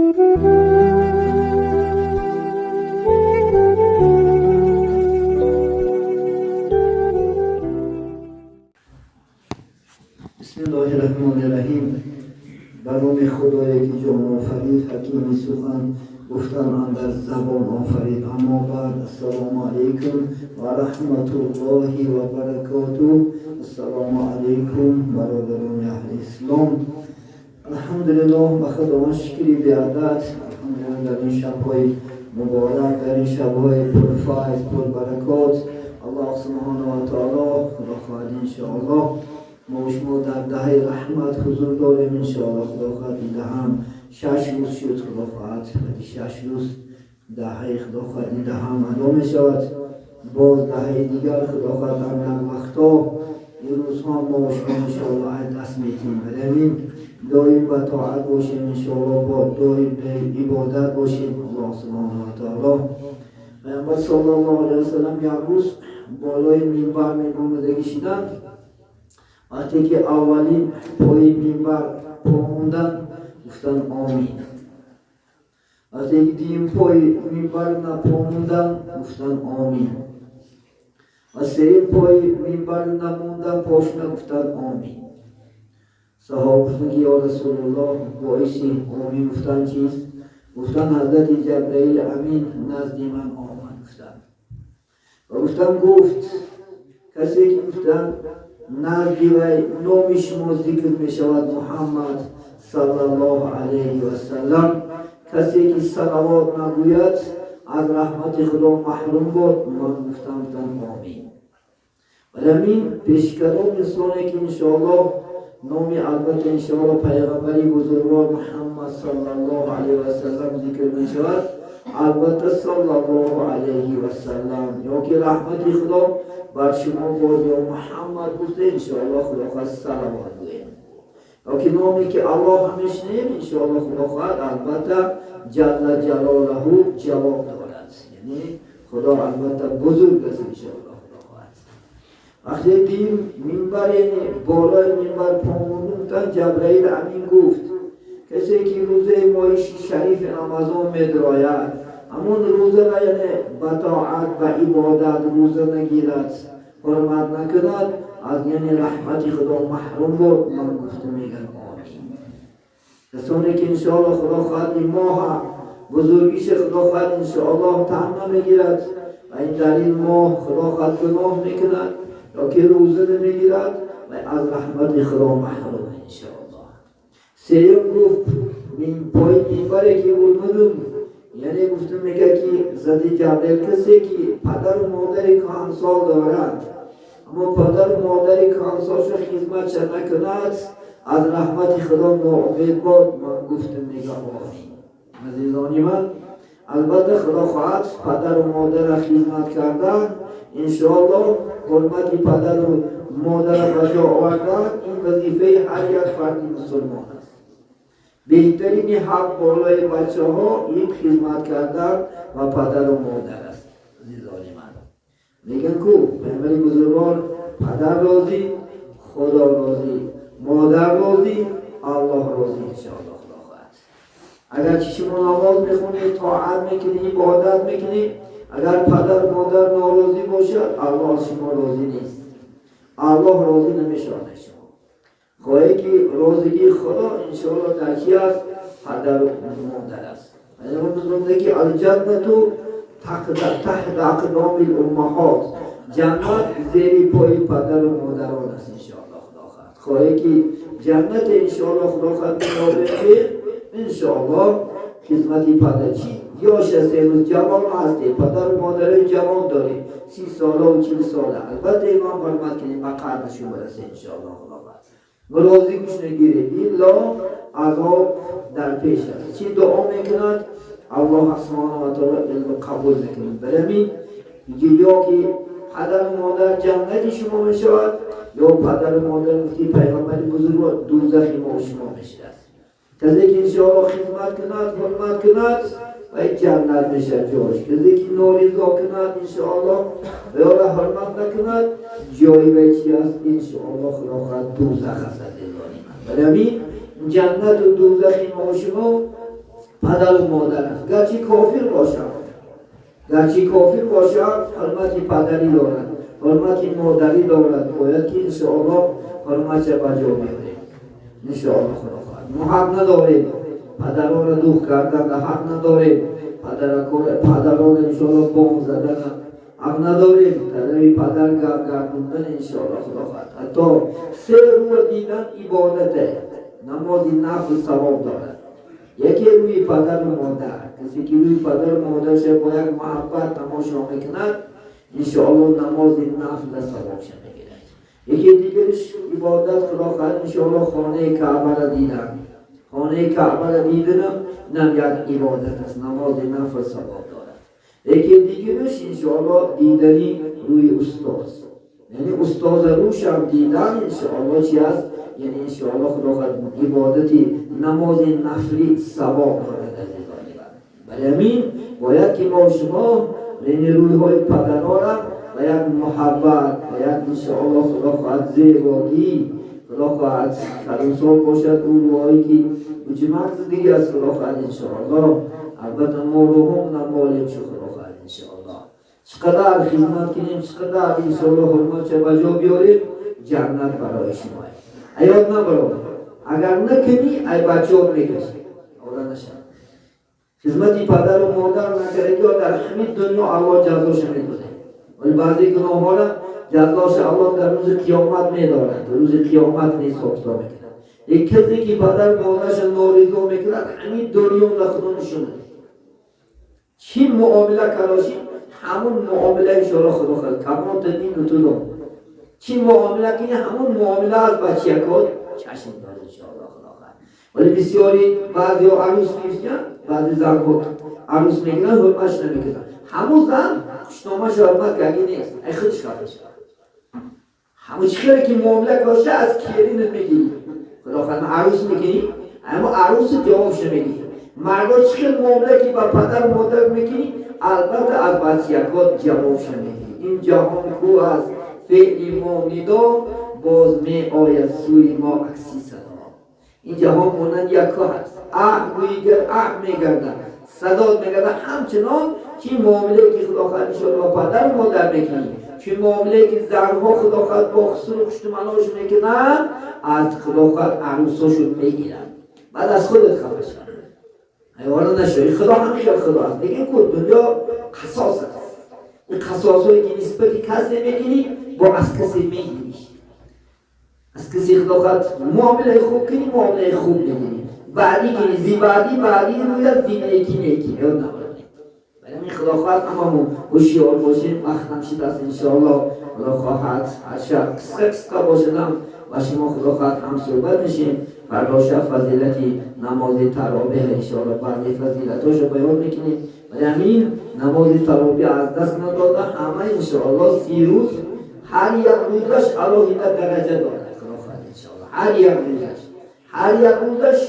بسم الله الرحمن الرحیم. به نام خدایی که جان آفرید، حکیم سخن گفتن اندر زبان آفرید. اما بعد، السلام علیکم و رحمت الله و برکاته. السلام علیکم برادران اهل اسلام. الحمدلله، به خداوند شکری بیعدد. الحمدلله، در این شبهای مبارک، در این شبهای پرفیض، پربرکات، الله سبحانه و تعالی خدا خواهد انشاءالله ما و شما در دهه رحمت حضور داریم. انشاءالله خدا خواهد این دهم 6 روز شد. خدا خواهد بعد 6 روز دهه خدا خواهد این دهم ادا می شود. باز دهه دیگر خدا خواهد در وقتا این روزها ما و شما انشاءالله از دست میتیم. برای دائم به طاعت باشیم، انشاءالله با دائم به عبادت باشیم. الله سبحانه و تعالی، پیامبر صلی الله علیه وسلم یک روز بالای منبر می‌آمدگی شدند. وقتی که اولین پای منبر پا موندن، گفتن آمین. وقتی که دیم پای منبر پا موندن، گفتن آمین. و سیم پای منبر نموندن پاشونه، گفتن آمین. صحابه گفتن که یا رسول الله، باعث آمین گفتن چیست؟ گفتن حضرت جبرئیل امین نزد من آمد، گفتن و گفتن گفت کسی که گفتن نزدی وی نام شما ذکر می شود، محمد صلی الله علیه و سلم، کسی که صلوات نگوید از رحمت خدا محروم بود. من گفتم آمین. ولی پیش کدام انسانی که انشاءالله نامی البته انشاءالله پیغمبری بزرگوار محمد صلی الله علیه و سلم ذکر می شود، البته صلی الله علیه و سلم یا که رحمت خدا بر شما باد یا محمد گفته، انشاءالله خدا خواست صلوات گوییم. یا که نامی که الله همیشنیم، انشاءالله خدا خواهد البته جل جلاله جواب دارد، یعنی خدا البته بزرگ است. انشاءالله خدا خواهد وقتی دیم منبر، یعنی بالای منبر پا، جبرئیل امین گفت کسی که روزه ماه شریف رمضان میدراید، همون روزه را یعنی به طاعت و عبادت روزه نگیرد، حرمت نکند، از یعنی رحمت خدا محروم بود. من گفته میگن آمین. کسانی که انشاءالله خدا خواهد این ماه بزرگیش خدا خواهد انشاءالله تن نمیگیرد و این در این ماه خدا خواهد گناه میکند یا که روزه نمیگیرد و از رحمت خدا محروم انشاءالله. سیوم گفت من پای منبره که بود، یعنی گفتم میگه که زدی جبرئیل کسی که پدر و مادر کهنسال دارد، اما پدر و مادر کهنسالش خدمت چه نکند، از رحمت خدا ناامید باد. من گفتم میگه آمین. عزیزانی من، البته خدا خواهد پدر و مادر خدمت کردن، انشاءالله حرمت پدر و مادر به جا آوردن، این وظیفه هر یک فرد مسلمان است. بهترین حق بالای بچه ها این خدمت کردن و پدر و مادر است. عزیزان من، میگن کو پیامبر بزرگوار، پدر راضی، خدا راضی، مادر راضی، الله راضی. انشاءالله خدا خواهد اگر چی شما نماز میخونی، طاعت میکنی، عبادت میکنی، اگر پدر مادر ناراضی باشد، الله از شما راضی نیست، الله راضی نمیشود از شما. خواهی که راضیگی خدا انشاءالله در چی است؟ پدر و مادر است. یعنی که الجنة تحت اقدام الامهات، جنت زیر پای پدر و مادران است. انشاءالله خدا خواهد خواهی که جنت انشاءالله خدا خواهد که انشاءالله خدمت پدر چی یاش هستی، امروز جوان هستی، پدر و مادر جوان داری، 30 ساله و 40 ساله، البته امام حرمت کنیم، به قدرشون برسه. انشاءالله خدا خواهد راضی گوش نگیره، الا عذاب در پیش است. چی دعا میکند، الله سبحانه و تعالی علم قبول میکند. برای یا که پدر و مادر جنت شما میشود یا پدر و مادر گفتی پیغمبر بزرگ دوزخ ما و شما میشود. کسی که انشاءالله خدمت کند، حرمت کند و جنت میشه جاش. کسی که نارضا کند انشاءالله و یا حرمت نکند، جایی و چی است؟ انشاءالله خدا خواهد دوزخ است. عزیزانی من، برای همین جنت و دوزخ ما و شما падару модар аст. Гарчи кофир бошад, гарчи кофир бошад, ҳурмати падарӣ дорад, ҳурмати модарӣ дорад. Бояд ки иншоаллоҳ ҳурматша ба ҷо биёрем, иншоаллоҳ. Худо хоҳад, мо ҳақ надорем падарона дух кардан, ҳақ надорем падарона иншоаллоҳ бом задан, ҳақ надорем тарафи падар гап гардондан, иншоаллоҳ. Худо хоҳад, ҳатто се рӯя дидан ибодате, намози нафл савоб дорад. Яке рӯи падару модар. Касе ки рӯи падару модарша бо як муҳаббат тамошо мекунад, иншоаллоҳ намози нафла савобша мегирад. Яке дигариш ибодат, худо хоҳад, иншоаллоҳ, хонаи Каъбара дидан. Хонаи Каъбара диданам инам як ибодат аст, намози нафл савоб дорад. Яке дигариш, иншоаллоҳ, дидани рӯи устоз, яъне устоза рӯшам дидан, иншоаллоҳ, чи аст? Яъне иншоаллоҳ, худо хоҳад, ибодати намози нафли савоб дорад, азизони ман. Барои ҳамин бояд ки мо шумо яъне рӯйҳои падарора ба як муҳаббат, ба як, иншоаллоҳ, худо хоҳад, зебогӣ, худо хоҳад, калонсол бошад, ӯ рӯҳое ки уҷмак зиддиги аст, худо хоҳад, иншоаллоҳ. Албатта мо рӯҳом намолем чӣ, худо хоҳад, иншоаллоҳ, чӣ қадар хизмат кунем, чӣ қадар, иншоаллоҳ, ҳурматша ба ҷо биёрем, ҷаннат барои шумо. Аёд набаро, агар накунӣ, ай бачаҳот мекашӣ. Ора нашав, хизмати падару модар накардагиҳо дар ҳамин дунё Аллоҳ ҷазоша медодад. Вале баъзе гуноҳҳоро ҷазоша Аллоҳ дар рӯзи қиёмат медорад, рӯзи қиёмат ҳисоб китоб мекунад. Як касе ки падару модарша норизо мекунад, ҳамин дунё на худо нишон медиҳад. Чӣ муомила кардошӣ, ҳамун муомила, иншоаллоҳ, худо хоҳад. Кама тадину тудон, чӣ муомила кунӣ, ҳамун муомила аз бачиякот чашм дор, иншоаллоҳ, худо хоҳад. Вале бисёри баъзеҳо арӯс мегиранд, баъзе занҳо арӯс мегиранд, ҳурматш намекунанд. Ҳамун зан хушномаша ҳурмат карди нест, ай худаш хафа шавад. Ҳамун чӣ хеле ки муомила кошта, аз келинат мегирӣ, худо хоҳад, арӯс мекунӣ, ҳамун арӯси ҷавобша мегирӣ. Мардо чӣ хел муомила ки ба падару модар мекунӣ, албатта аз бачиякот ҷавобша мегирӣ. Ин ҷаҳон ку аст феъли мо нидо, боз меояд сӯи мо акси садо. Ин ҷаҳон монанд як кӯҳ аст. Аҳ гӯйигар, аҳ мегардад, садод мегардад. Ҳамчунон чӣ муомилае ки, худо хоҳад, иншоалло, ба падару модар мекунӣ, чӣ муомилае ки занҳо, худо хоҳад, бо хусуру хуштуманош мекунанд, аз, худо хоҳад, арӯсошон мегиранд. Баъд аз худат хафа шав, айвора нашав. Худо ҳам хел худо аст. Лекин ку дунё қасос аст. Ин қасосҳое ки нисбати касе мекунӣ, бо аз касе мегирӣ. Аз касе, худо хоҳад, муомилаи хуб кунӣ, муомилаи хуб мегирӣ. Баъдӣ кунӣ, зи баъдӣ баъдӣ рӯяд, зи некӣ некӣ. Ёд набаред. Барои ҳамин, худо хоҳад, ҳамамон ҳушёр бошем. Вақтам шидааст, иншоаллоҳ, худо хоҳад, ҳар шаб қисқа қисқа бошадам ва шумо, худо хоҳад, ҳам суҳбат мешем. Фардо шаб фазилати намози таровеҳ, иншоаллоҳ, баъзе фазилатҳошо баён мекунем. Барои ҳамин намози таровеҳ аз даст надода ҳама, иншоаллоҳ, 30 рӯз, ҳар як рӯзаш алоҳида дараҷа дорад, худо хоҳад, иншоаллоҳ. Ҳар як рӯзаш, ҳар як рӯзаш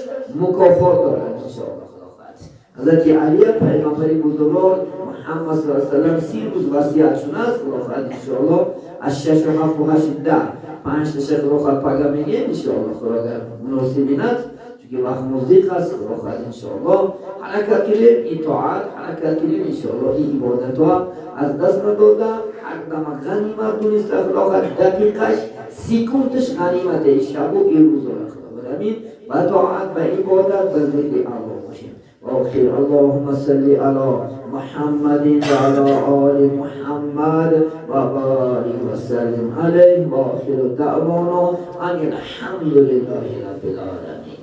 мукофот дорад, иншоаллоҳ, худо хоҳад. Ҳазрати Алия пайғамбари бузургвор Муҳаммад саллаллоҳу алайҳи васаллам 30 рӯз васият шунааст, худо хоҳад, иншоаллоҳ. Аз шашу ҳафту ҳашт 10 панҷташа, худо хоҳад, пага мегӯем, иншоаллоҳ, худо агар муносиб бинад, чунки вақт муздиқ аст, худо хоҳад, иншоаллоҳ. Ҳаракат кунем, итоат ҳаракат кунем, иншоаллоҳ. Ин ибодатҳо аз даст надода, ҳар дама ғанимат дуниста, худо хоҳад, дақиқаш, секундаш ғанимате, шабу ирӯзора, худо. Барои ҳамин ба тоат, ба ибодат, ба зикри Аллоҳ бошем. وآخر اللهم صل على محمد وعلى آل محمد وبارك وسلم عليه. وآخر دعوانا أن الحمد لله رب العالمين.